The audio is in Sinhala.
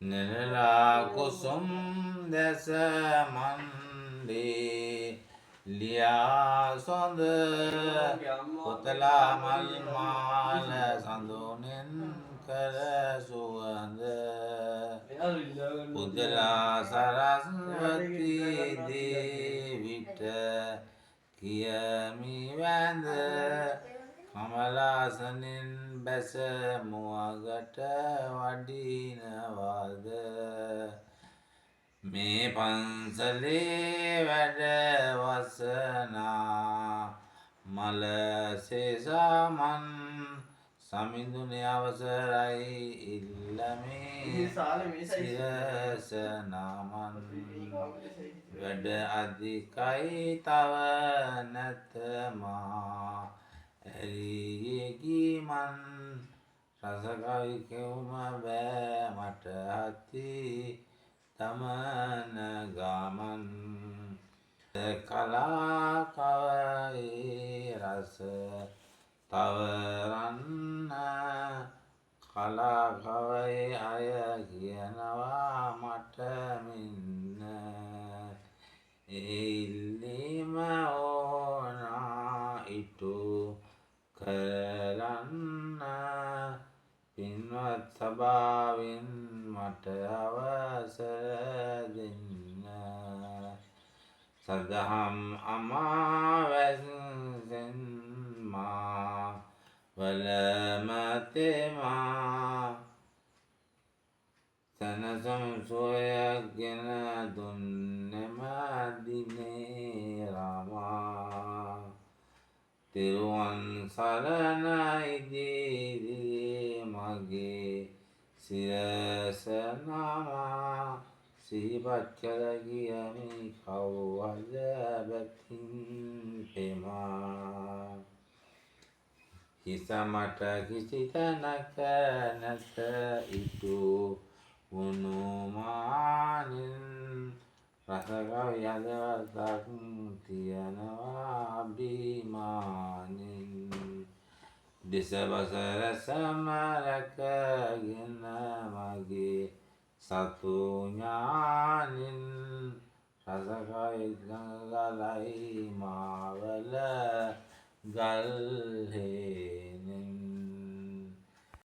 නෙලලා කුසුම් දැස මණ්ඩේ ලියා සොඳ පොතලා මල් මාල සඳුනෙන් කර සුවඳ පුදලා සරස්වති දේවිට කියමි වැඳ කමලාසනින් බැස මුවගට වඩිනවද මේ පන්සලේ වැඩ වසනා මල සේසමන් සමිඳුනේ අවසරයි ඉල්ලමි සිරස නමන් වැඩ අධිකයි තව නැත මා ඇරියේ ගිමන් රස කවි කෙවුම බෑ මට හති තමන ගමන් කලා කවයේ රස තවරන්න කලා කවයේ අය කියනවා මට මින්න ඒ ඉල්ලීම ඕනා ඉටු කරන්න පින්වත් සභාවෙන් මට අවසර දෙන්න සදහම් අමාවැස්සෙන් මා වලම තෙමා සැනසුම් සුවයක් ගෙන දුන්නෙම දිනේ රමා තෙරුවන් සරණ ඉදිරියේ මගේ සිරස නමා සිහිපත් කර ගියමි කවුවද බැතින් පෙමා හිස මට කිසි තැනක නැත ඉටු වුණු මානින් රස කවි හදවතක් තියනවා අභිමානින් දෙස බස රසම රැකගෙන මගේ සතු ඥානින් රස කවි ගඟ ගලයි මාවල ගල්හේනා.